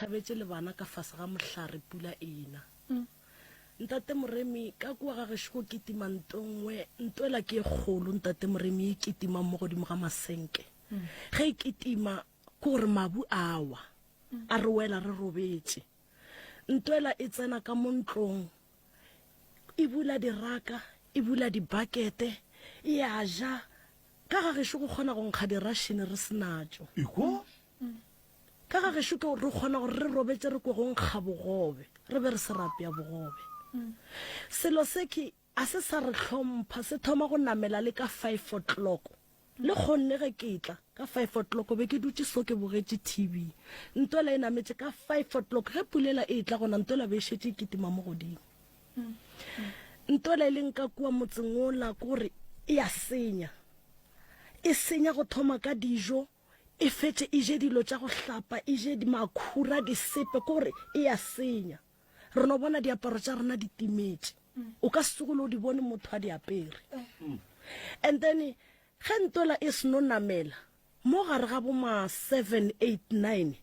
tšhabetše le bana ka fase ga mohlare pula e na. Ntate Moremi, ka kua ga gešo go kitima nto nngwe, nto ela ke e kgolo, Ntate Moremi, e kitimang mo godimo ga masenke. Ge e kitima, ke gore mabu a wa, a re wela re robetše. Nto ela e tsena ka mo ntlong, e bula diraka, e bula dibakete, e a ja. Ka ga gešo go kgona go nkga dirašene re se natšo. Ekwa? Ka ga gešo ke re kgona gore re robetše re kwe go nkga bogobe, re be re se ra apea bogobe. Selo se ke a se sa re hlompha, se thoma go namela le ka five o'clock. Le kgonne ge ke tla ka five o'clock be ke dutše so ke bogetše TV. Ntwela e nametše ka five o'clock ge pula ela e tla gona ntwela be e šetše e kitima mo godimo. Ntwela e leng ka kua motseng wola ke gore e a senya. E senya go thoma ka dijo, e fetše e je dilo tša go hlapa, e je makhura, disepe, ke gore e a senya. Re no bona diaparo tša rena di timetše. O ka se tsoge le o di bone motho a di apere. And then ge ntwela e seno namela, mo gare ga bo ma 7, 8, 9,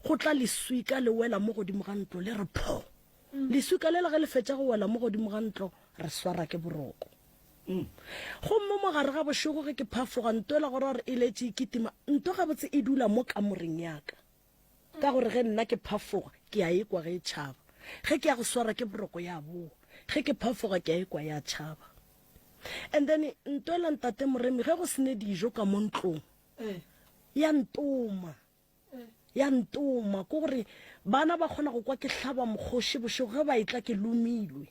go tla leswika le wela mo godimo ga ntlo le re pho. Leswika lela ge le fetša go wela mo godimo ga ntlo, re swara ke boroko. Gomme mo gare ga bošego ge ke phafoga, nto ela go ra gore e letše e kitima, nto gabotse e dula mo kamoreng ya ka. Ka gore ge nna ke phafoga, ke a ekwa ge e tšhaba. Ge ke ya go swara ke boroko ya boa. Ge ke phafoga ke a ekwa ya tšhaba. And then nto ela ntate Moremi ge go se ne dijo ka mo ntlong, ya ntoma. Ya ntoma, ke gore bana ba kgona go kwa ke hlaba mokgoši bošego ge ba etla ke lomilwe.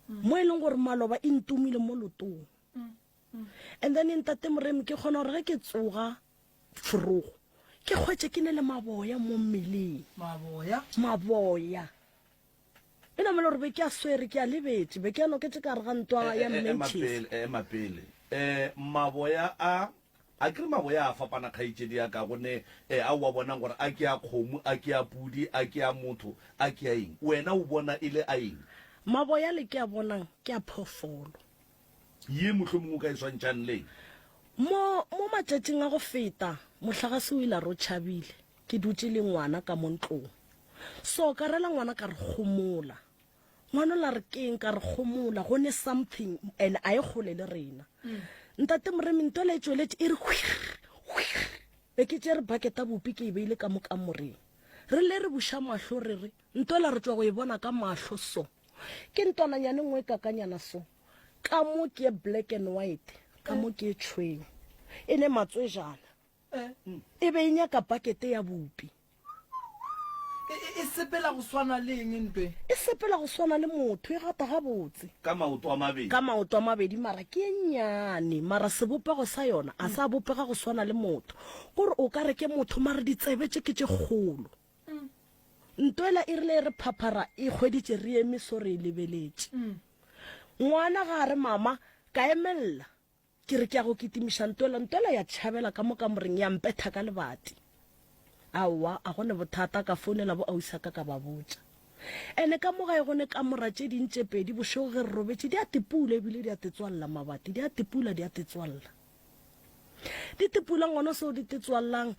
Mo e leng gore maloba e ntomile mo lotong. And then ntate Moremi ke kgona gore ge ke tsoga forogo ke kgwetše ke ne le maboya mo mmeleng. Maboya? Maboya. E namele gore be ke a swere ke a lebetše, be ke a noketše ka gare ga ntwa ya Ema Memphis. pele, ema pele. Eh, maboya a, a ke re maboya a fapana kgaetšedi ya ka, gonne eh, a o a bonang gore a ke a kgomo, a ke a pudi, a ke a motho, a ke a eng. Wena o bona e le a eng? Maboya le ke a bonang ke a phoofolo. Ye mohlomongwe o ka e swantšhang le eng? Mo, mo matšatšing a go feta, mohlagase o ile a re o tšhabile, ke dutše le ngwana ka mo ntlong. So ka rela ngwana ka re gomola. Ngwana o la re keng ka re gomola go ne something and a e kgole le rena. Ntate Moremi ntwela e tšweletše e re hwir hwir. Be ke tšere bucket ya bupi ke e beile ka mo kamoreng. Re le re buša mahlo re re ntwela re tšwa go e bona ka mahlo so. Ke ntwananyane nngwe e kakanyana so. Ka mo ke ye black and white, ka mo ke e tšhweu. E ne matswejana. E be e nyaka pakete ya bupi. E, e, e sepela go swana le eng ntwe? E sepela go swana le motho, e gata gabotse. Ka maoto a mabedi. Ka maoto a mabedi, mara ke e nnyane, mara sebopego sa yona a sa bopega go swana le motho. Kore o ka re ke motho, mara ditsebe tše ke tše kgolo. Ntwela e rile e re phaphara e hweditše re eme so re e lebeletše. Ngwana ga a re mama, ka emella. Ke re ke ya go kitimiša Ntwela, Ntwela ya tšhabela ka mo kamoreng ya mpetha ka lebati. Aowa, a go ne bothata, ka founela bo ausi-a-ka ka ba botša. Ene ka mo gae go ne kamora tše ding tše pedi, bošego ge re robetše di a tepula ebile di a tetswalla mabati, di a tepula, di a tetswalla. Di tepula ngwana seo di tetswallang,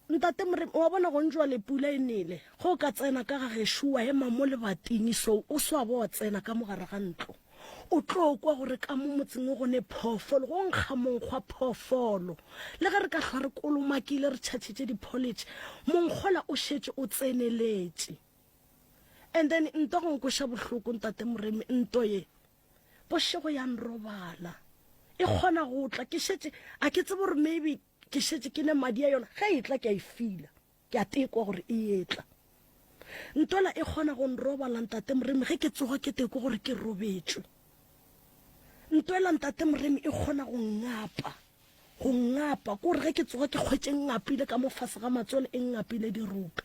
Ntate Moremi, wa bona gong jwale pula e nele, ge o ka tsena ka ga gešo wa ema mo lebating so o se wa ba wa tsena ka mo gare ga ntlo, o tlo kwa gore ka mo motseng o go ne phoofolo, go nkga monkgo wa phoofolo. Le ge re ka hlwa re kolomakile re tšhatšhitše dipholetšhe, monkgola o šetše o tseneletše. And then nto go nkweša bohloko Ntate Moremi, nto ye bošego ya nrobala, e kgona go tla ke šetše, a ke tsebe gore maybe Ke šetše ke ne madi a yona, ge e etla ke a e fila, ke a tekwa gore e etla. Ntwela e kgona go nrobala Ntate Moremi ge ke tsoga ke tekwe gore ke robetšwe. Ntwela Ntate Moremi e kgona go ngapa, go ngapa, ke gore ge ke tsoga ke kgwetše ngapile ka mo fase ga matswele e ngapile dirope.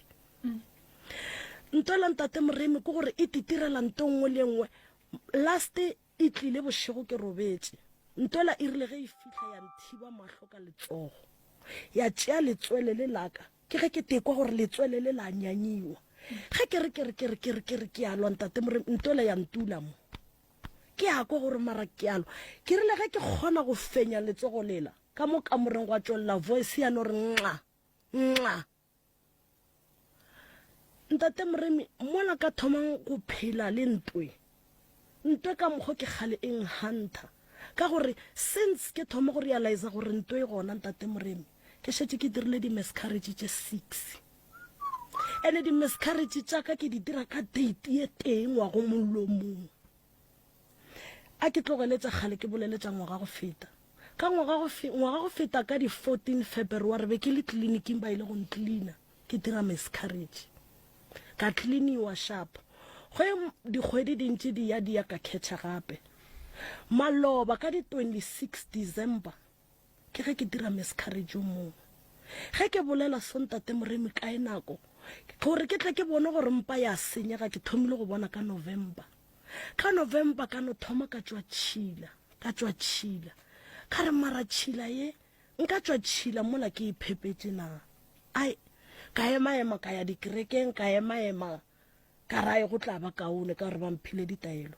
Ntwela Ntate Moremi ke gore e titirela nto nngwe le nngwe. Last E tlile bošego ke robetše. Ntwela e rile ge e fihla ya nthiba mahlo ka letsogo. Ya tšea letswele le la ka. Ke ge ke tekwa gore letswele le la nyanyiwa. Ge ke re ke re ke re ke re ke re ke a lwa Ntate Moremi, ntwela ya ntula mo. Ke a kwa gore mara ke a lwa. Ke rile ge ke kgona go fenya letsogo lela, ka mo kamoreng gwa tšwelela voice ya no re nxa! Nxa! Ntate Moremi, mola ka thomang go phela le ntwe, ntwe ka mokgo ke kgale e nhunter, ka gore since ke thoma go realize gore ntwe e gona, Ntate Moremi, ke šetše ke dirile di-miscarriage tše six. Ene di-miscarriage tša ka ke di dira ka date ye tee ngwago mong le o mongwe. A ke tlogele tša kgale ke bolele tša ngwaga go feta. Ka ngwaga go fe, ngwaga go feta ka di 14 February be ke le tleliniking ba ile go ncleaner ke dira miscarriage. Ka cleaniwa sharp. Ge dikgwedi di ntše di ya di ya ka catcha gape. Maloba ka di 26 December Ke ge ke dira miscarriage yo mongwe. Ge ke bolela so Ntate Moremi kae nako gore ke tle ke bone gore mpa ya senyega ke thomile go bona ka November. Ka November ka no thoma ka tšwa tšhila, ka tšwa tšhila. Ka re mara tšhila ye nka tšwa tšhila mola ke e phepetše na? Ai, ka ema-ema ka ya dikerekeng, ka ema-ema ka re ai go tla ba kaone ka gore ba mphile ditaelo.